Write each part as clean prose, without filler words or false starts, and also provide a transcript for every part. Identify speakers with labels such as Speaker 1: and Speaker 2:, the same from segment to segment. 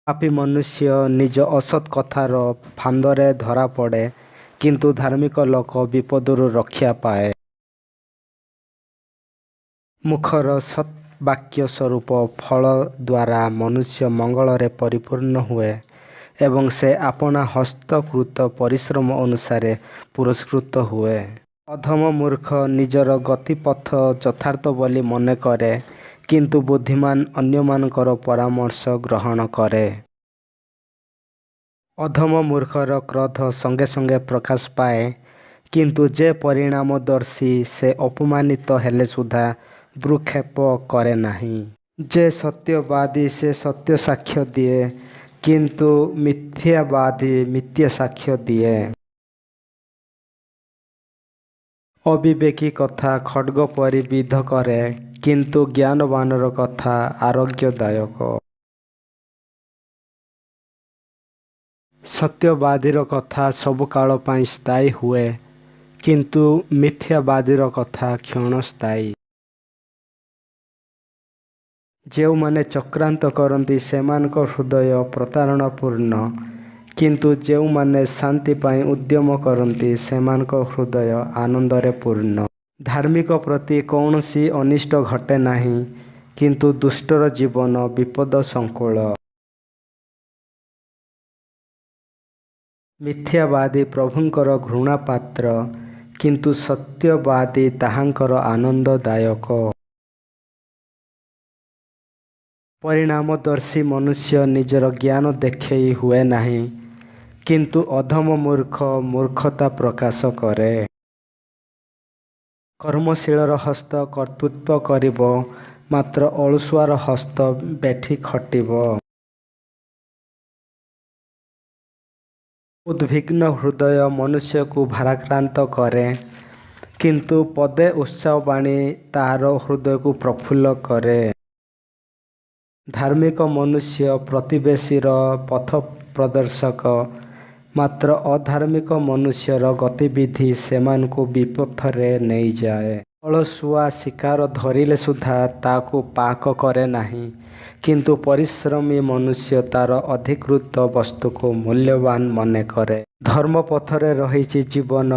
Speaker 1: ପାପୀ ମନୁଷ୍ୟ ନିଜ ଅସତ୍ କଥାର ଫାନ୍ଦରେ ଧରାପଡ଼େ, କିନ୍ତୁ ଧାର୍ମିକ ଲୋକ ବିପଦରୁ ରକ୍ଷା ପାଏ। ମୁଖର ସଦ୍ବାକ୍ୟସ୍ୱରୂପ ଫଳ ଦ୍ୱାରା ମନୁଷ୍ୟ ମଙ୍ଗଳରେ ପରିପୂର୍ଣ୍ଣ ହୁଏ ଏବଂ ସେ ଆପଣା ହସ୍ତକୃତ ପରିଶ୍ରମ ଅନୁସାରେ ପୁରସ୍କୃତ ହୁଏ। ଅଧମ ମୂର୍ଖ ନିଜର ଗତିପଥ ଯଥାର୍ଥ ବୋଲି ମନେ କରେ, କିନ୍ତୁ ବୁଦ୍ଧିମାନ ଅନ୍ୟମାନଙ୍କର ପରାମର୍ଶ ଗ୍ରହଣ କରେ। ଅଧମ ମୂର୍ଖର କ୍ରୋଧ ସଙ୍ଗେ ସଙ୍ଗେ ପ୍ରକାଶ ପାଏ, କିନ୍ତୁ ଯେ ପରିଣାମଦର୍ଶୀ, ସେ ଅପମାନିତ ହେଲେ ସୁଦ୍ଧା ଭ୍ରୂକ୍ଷେପ କରେ ନାହିଁ। ଯେ ସତ୍ୟବାଦୀ, ସେ ସତ୍ୟ ସାକ୍ଷ୍ୟ ଦିଏ, କିନ୍ତୁ ମିଥ୍ୟାବାଦୀ ମିଥ୍ୟା ସାକ୍ଷ୍ୟ ଦିଏ। ଅବିବେକୀ କଥା ଖଡ଼୍ଗ ପରି ବିଦ୍ଧ କରେ, କିନ୍ତୁ ଜ୍ଞାନବାନର କଥା ଆରୋଗ୍ୟଦାୟକ। ସତ୍ୟବାଦୀର କଥା ସବୁକାଳ ପାଇଁ ସ୍ଥାୟୀ ହୁଏ, କିନ୍ତୁ ମିଥ୍ୟାବାଦୀର କଥା କ୍ଷଣସ୍ଥାୟୀ। ଯେଉଁମାନେ ଚକ୍ରାନ୍ତ କରନ୍ତି, ସେମାନଙ୍କ ହୃଦୟ ପ୍ରତାରଣାପୂର୍ଣ୍ଣ, କିନ୍ତୁ ଯେଉଁମାନେ ଶାନ୍ତି ପାଇଁ ଉଦ୍ୟମ କରନ୍ତି, ସେମାନଙ୍କ ହୃଦୟ ଆନନ୍ଦରେ ପୂର୍ଣ୍ଣ। ଧାର୍ମିକ ପ୍ରତି କୌଣସି ଅନିଷ୍ଟ ଘଟେ ନାହିଁ, କିନ୍ତୁ ଦୁଷ୍ଟର ଜୀବନ ବିପଦସଂକୁଳ। ମିଥ୍ୟାବାଦୀ ପ୍ରଭୁଙ୍କର ଘୃଣାପାତ୍ର, କିନ୍ତୁ ସତ୍ୟବାଦୀ ତାହାଙ୍କର ଆନନ୍ଦଦାୟକ। ପରିଣାମଦର୍ଶୀ ମନୁଷ୍ୟ ନିଜର ଜ୍ଞାନ ଦେଖେଇ ହୁଏ ନାହିଁ, କିନ୍ତୁ ଅଧମ ମୂର୍ଖ ମୂର୍ଖତା ପ୍ରକାଶ କରେ। କର୍ମଶୀଳର ହସ୍ତ କର୍ତ୍ତୃତ୍ୱ କରିବ, ମାତ୍ର ଅଳସୁଆର ହସ୍ତ ବେଠି ଖଟିବ। ଉଦ୍ବିଗ୍ନ ହୃଦୟ ମନୁଷ୍ୟକୁ ଭାରାକ୍ରାନ୍ତ କରେ, କିନ୍ତୁ ପଦେ ଉତ୍ସାହବାଣୀ ତାହାର ହୃଦୟକୁ ପ୍ରଫୁଲ୍ଲ କରେ। ଧାର୍ମିକ ମନୁଷ୍ୟ ପ୍ରତିବେଶୀର ପଥପ୍ରଦର୍ଶକ, ମାତ୍ର ଅଧାର୍ମିକ ମନୁଷ୍ୟର ଗତିବିଧି ସେମାନଙ୍କୁ ବିପଥରେ ନେଇଯାଏ। ଅଳସୁଆ ଶିକାର ଧରିଲେ ସୁଦ୍ଧା ତାକୁ ପାକ କରେ ନାହିଁ, କିନ୍ତୁ ପରିଶ୍ରମୀ ମନୁଷ୍ୟ ତା'ର ଅଧିକୃତ ବସ୍ତୁକୁ ମୂଲ୍ୟବାନ ମନେ କରେ। ଧର୍ମପଥରେ ରହିଛି ଜୀବନ,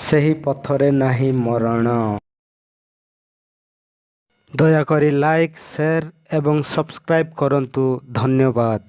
Speaker 1: ସେହି ପଥରେ ନାହିଁ ମରଣ। ଦୟାକରି ଲାଇକ୍, ସେୟାର ଏବଂ ସବସ୍କ୍ରାଇବ୍ କରନ୍ତୁ। ଧନ୍ୟବାଦ।